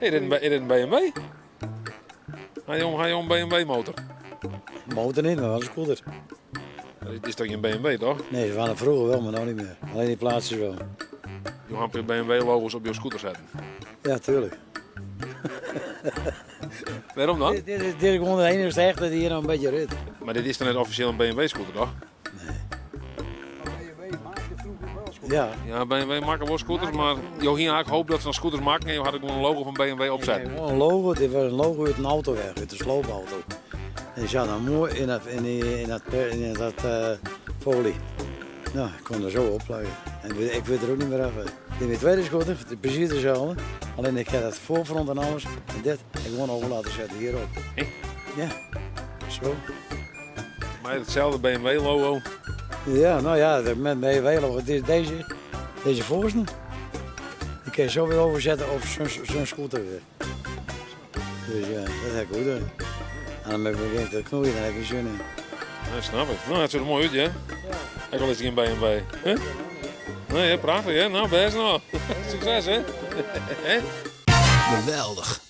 Is dit in BMW? Ha jo, ha jo in BMW motor? Motor niet, maar wel een scooter. Dit is toch geen BMW, toch? Nee, ze waren vroeger wel, maar nou niet meer. Alleen die plaatsjes wel. Jo ha in BMW logo's op jo scooter zetten? Ja, tuurlijk. Waarom dan? Dit, dit, is, dit is gewoon de enige echte die hier nog een beetje rit. Maar dit is dan net officieel een BMW scooter, toch? Ja. Ja, BMW maken wel scooters, maar jo hiene eigenlijk hoop dat ze nog scooters maken en jo hadden gewoon een logo van BMW opzetten. Gewoon een logo, dit was een logo uit een auto weg, uit de sloopauto. En die zat dan mooi in dat, in die, in dat, in dat uh, folie. Nou, ik kon er zo op plakken. En ik weet er ook niet meer af. Dit is mijn tweede scooter, precies dezelfde. Alleen ik heb dat voorfront en alles. En dit heb ik gewoon over laten zetten hierop. Hey. Ja, zo. Maar hetzelfde BMW-logo. Ja, nou ja, met BMW-logo. Deze, deze voorste, die kun je zo weer overzetten op zo'n scooter weer. Dus ja, dat heb ik goed doen. En dan begin ik te knoeien, dan heb ik zin in. Ja, snap ik. Nou, het ziet er mooi uit, hè? Ja. Ik al eens geen BMW. Hè? Nee, prachtig, hè? Nou, best nog. Succes, hè? Geweldich.